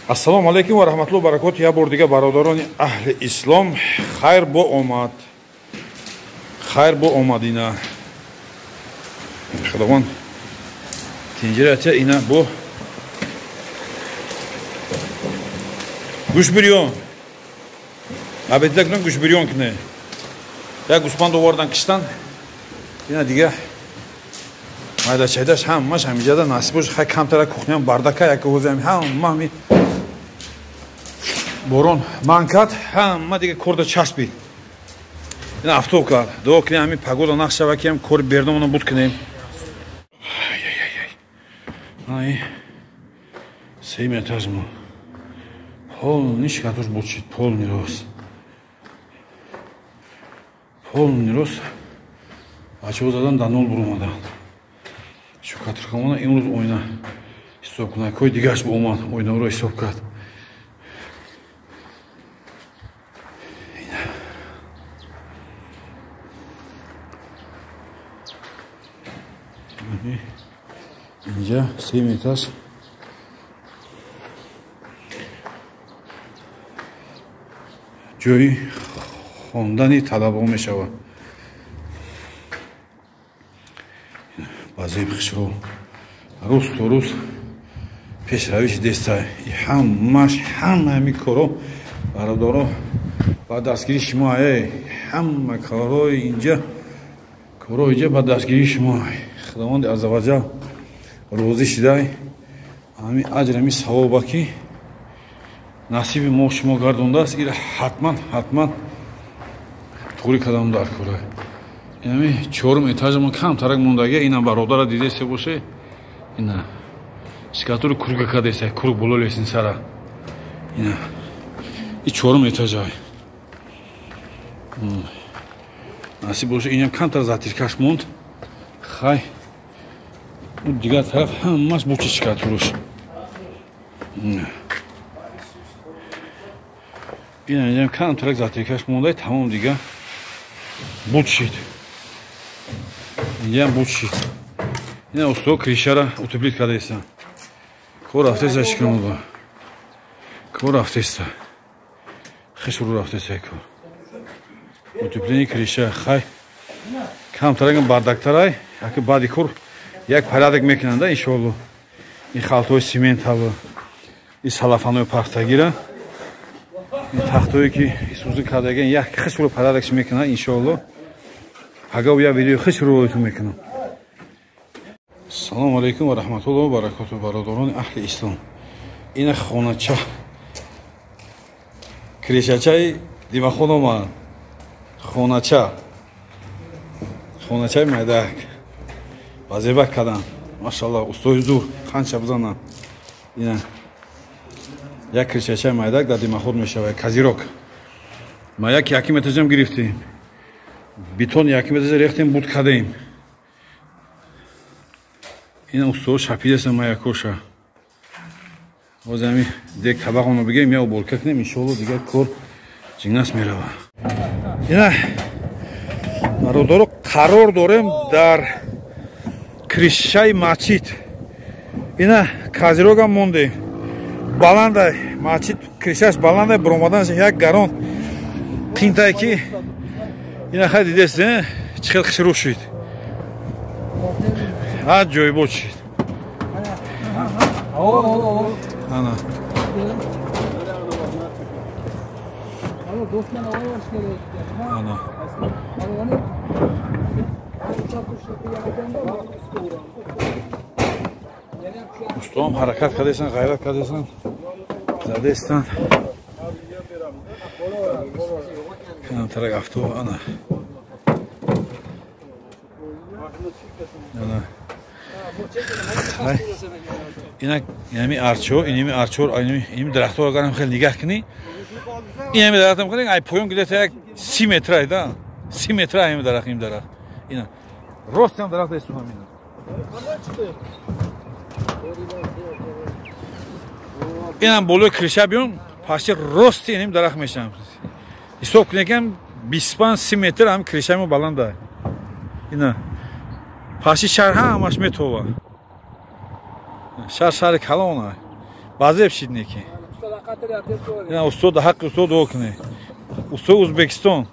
Ассалому алайкум ва раҳматуллоҳи ва баракотуҳ. Як бор дига бародарони аҳли ислом, хайр бо омад, хайр бо омад. Ина худованд тинҷирата, ина бо гӯшбирён абедида кунам, гӯшбирён куне. Як гӯспанд овардан, киштан. Ина дига майдачайдаш ҳамаш ҳамиҷада насиб бош. Хай, камтара кухняам бардака, як ҳозами ҳама ҳами борон ман кард, ҳама дига корда часпид. Ина афтоб кард. Дуо кунем, ҳами погода нақш шава, ки ҳам кори бердомона буд кунем. Ай, сеюм этажмо полный шикатуш буд шид, полный рост, полный рост. Бачаҳо задан, да нол буромаданд. Шукатурхамона имрӯз оина ҳисоб кунакҳои дигараш бо омад, оинаро ҳисоб кард. Инҷа сеюм этаж. Ҷои хондани талабаҳо мешавад. Базеи хушро рӯз то рӯз пешравӣ шидеста. Ҳамаш, ҳама ҳами коро, бародаро, ба дастгирии шумо. Ҳама корои инҷа, корои инҷа ба дастгирии шумо. Худованди аззаваҷал розӣ шидай, ҳами аҷр, ҳами савоба, ки насиби мо шумо гардондааст, ира ҳатман, ҳатман туғрӣ кардам дар кора. Инами чорум этажамон камтарак мондагия. Ина бародара дидесе боше, ина шикатури курга кадеса, кург боло лесин сара. Ина и чорум этажай насиб боше, инам камтар затиркаш монд. Хай, дигар тараф ҳамаш бучи шикатуруш. Ина камтарак затиркаш мондай, тамом, дига буд шид. Инҷаам буд шид. Ина усто кришара утеплить кардаиста. Кор рафтеста, шиканоба, кор рафтеста, хишру рафтеста кор утепление криша. Хай, камтарагам бардактарай, яки баъди кор як порядок мекунанда, иншоалло. Ин халтҳои семент ҳава, ин салафанои пахтагира, ин тахтое ки исӯзӣ кардаган, як хишру порядокш мекунад, иншоалло. Пагав як видеои хишру роитон мекунам. Салому алайкум ва раҳматуллоҳи ва баракотуҳ, бародарони аҳли ислом. Ина хонача, кришачаи димахон омад. Хонача, хоначаи майдак вазебак кардам. Машалло, устои зур қанча бизанам. Ина як кришачаи майдак дар димаход мешавад, козирок. Ма як яким этажам гирифтем, бетон яким этажа рехтем, буд кардем. Ина усто шапидеса маякоша. Боз ҳами дек табақонро бигирем, я уборка кунем, иншоалло, дигар кор ҷингас мерава. Ина, бародаро, қарор дорем дар кришаи масҷид. Ина козирогам мондем, баландай масҷид, кришаш баландай, баромаданаш як гарон қинтае, ки ина хай дидест, чӣ хел хишрӯ шуд, аҷоибот шуд. Ана ана устоам ҳаракат кардестан, ғайрат кардестан, задестан. Камтарак авто. Ана ана ина инами арчо, инами арчор, инами дарахтҳоро агарам хеле нигаҳ кунӣ, инами дарахтам хеле ай поён гидета як 30 метрай да, 30 метра ҳами дарахт, ин дарахт ина ростам дарахт истунам ина. Инам болои криша биём, пашти рости иним дарахт мешавам. Ҳисоб кунекам, 25-30 метр ҳам кришамо баланда. Ина пашти шаҳр ҳамаш метова. Шаҳр, шаҳри калона, баъзеб шид неки. Ина устод ҳаққи устод дуо кунед. Устод Узбекистон.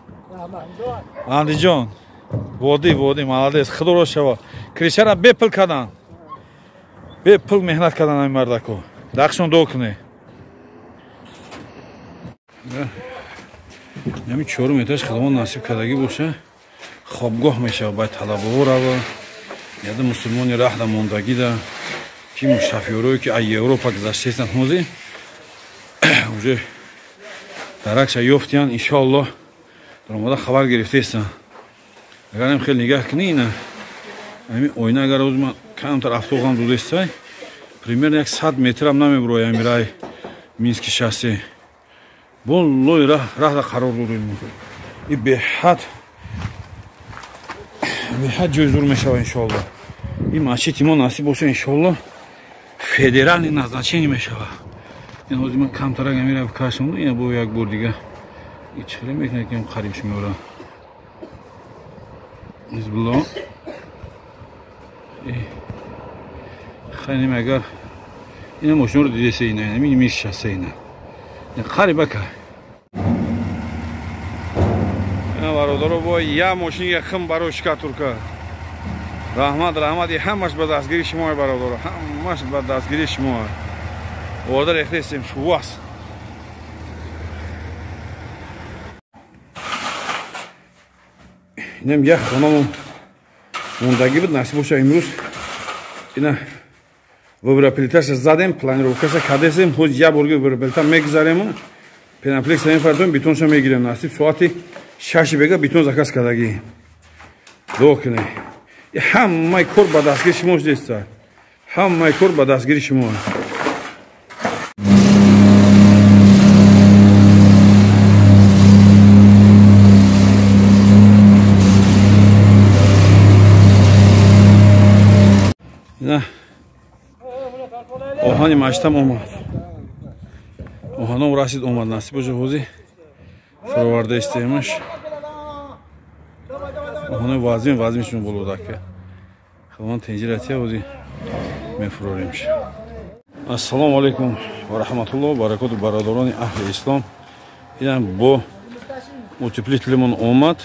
Андиҷон. Водӣ, водӣ, молодец. Худо рост шава. Кришара бепул кардан. Бепул меҳнат кардан ҳамин мардако. Дар ҳаққшон дуо кунед. Ҳамин чорум этаж Худованд насиб кардагӣ боша, хобгоҳ мешава, бай талабаҳо рава. Яда мусулмони раҳда мондагида, ки мушафиёрое ки аз Европа гузаштаистанд ҳозир, уже даракша ёфтиянд, иншоаллоҳ даромада хабар гирифтаистанд. Агар ҳам хеле нигаҳ кунӣ, ина ҳамин оина агар ҳозир ман камтар афтоғам дудестай, примерно 100 метрам намебурояд ҳамин раҳи Мински шоссе. Болои раҳда қарор дорем. И беҳад ҷои зур мешава иншоаллоҳ. Ин масҷиди мо насиб боша иншоаллоҳ федеральный назначение мешава. Ин ҳозир ман камтарак амира кашам, ина бо як бор дига. И чӣ хеле мекунад ки қариб шумора. Избло. Хайнем агар ина мошинро дидесе ина, ин мис шоссе ина. Қарибака. Ина бародаро бо я мошин хим барои шкатурка. Раҳмат, раҳмат, ҳамаш ба дастгирии шумо бародаро, ҳамаш ба дастгирии шумо. Оварда рехтесем шувас. Инам як хонамон мондагӣ буд, насиб боша имрӯз ина виброплиташа задем, планировкаша кардесем, ҳоз як борги виброплита мегузарем, пеноплекса мепартоем, бетонша мегирем. Насиб соати 6 бега бетон заказ кардагӣ. Дуо кунед. Ҳамаи кор ба дастгири шумо шудеста. Ҳамаи кор ба дастгири шумо. Ина оҳани маштам омад. Оҳаном расид омад. Насиб боша ҳозир фуроварда истемаш. Оҳанои вазин вазиншон болодака. Худованд тенҷиратия ҳозир мефуроримш. Ассалому алайкум ва раҳматуллоҳ ва баракоту бародарони аҳли ислом. Инам бо утеплителимон омад.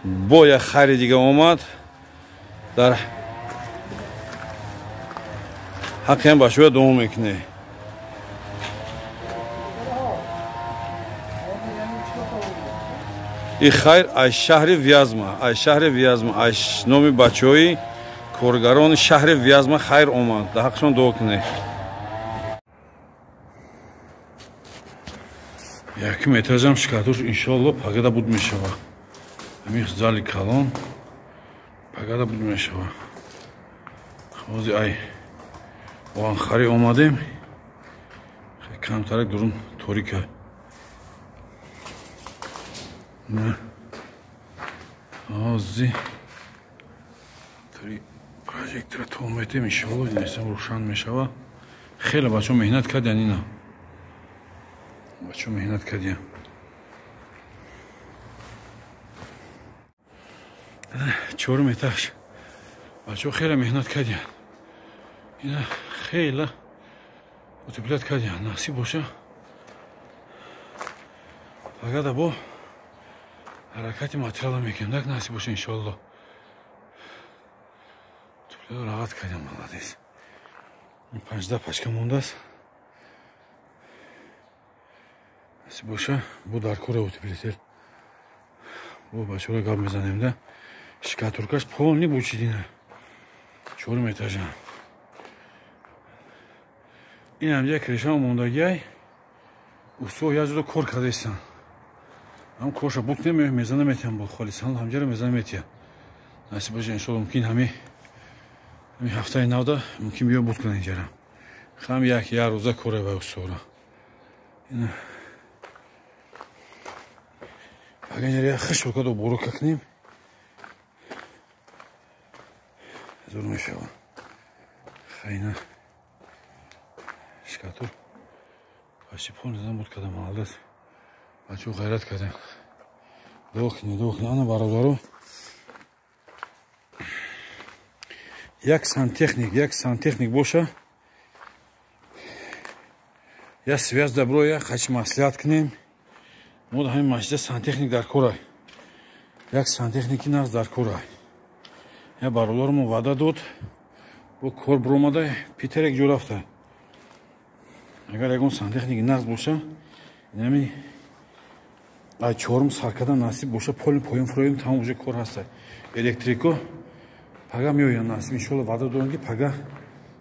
Бо як хайри дига омад. Дар ҳаққиам ба шуя дуо мекунед. И хайр аз шаҳри Вязма, аз шаҳри Вязма, аз номи бачаҳои коргарони шаҳри Вязма хайр омад. Дар ҳаққшон дуо кунед. Якум этажам шикатуш иншоаллоҳ пагада буд мешава. Ҳамин зали калон пагада буд мешава. Ҳозир ай оҳанхарӣ омадем. Камтарак дурун торика. Не. Ҳозир тори прожектора то метем иншоаллоҳ инесам рӯшан мешава. Хеле бачаҳо меҳнат кардиян ина. Бачаҳо меҳнат кардиян. Чорум этаж. Бачаҳо хеле меҳнат кардиян. Ина хеле утеплят кардиян. Насиб боша. Фақат бо ҳаракати материала мекунем. Так насиб боша иншоаллоҳ. Утеплят рағат кардиям, молодец. 15 пачка мондааст. Насиб боша бо дар кора утеплитель. Бо бачаҳоро гап мезанем да. Шкатуркаш полный бучидина. Чорум этажа. Инам як решам мондагиай. Усто як ҷудо кор кардаистанд. Ҳам корша буд намеояд, мезана метиҳам бо холисан ҳамҷаро мезана метиҳам. Насиб боша иншоаллоҳ мумкин ҳами ҳафтаи навда мумкин биё буд кунад инҷара. Хам як рӯза коре вай устора. Агар инҷара як хиш бокаду бурука кунем, зур мешава. Хайна шкатур почти полный буд кардам, молодец. Бачаҳо ғайрат кардем. Дуо кунед, дуо кунед. Ана бародаро, як сантехник боша, Я связь да броя, хач маслиҳат кунем. Мо ҳамин масҷида сантехник дар кора, як сантехники нағз дар кора. Я бародармо ваъда дод, бо кор биромада, Питер як ҷо рафта. Агар ягон сантехники нағз боша, инами ай чорум сар кардан насиб боша, поли поён фуроем, тамом, уже кор ҳаста. Электрико пага меоянд, насиб, иншолло. Ваъда дорам, ки пага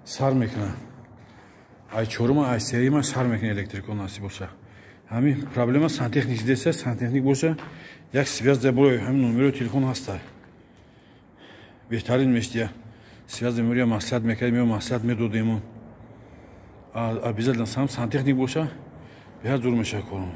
сар мекунам, ай чорума, ай сеюма сар мекунам электрико, насиб боша. Ҳамин проблема сантехник деса, сантехник боша, як связь да брои, ҳамин номерои телефон ҳаста, беҳтарин мештия. Связь мемория, маслиҳат мекардем ё маслиҳат медодем. Обязательно сам сантехник боша, беҳад зур мешава кормо.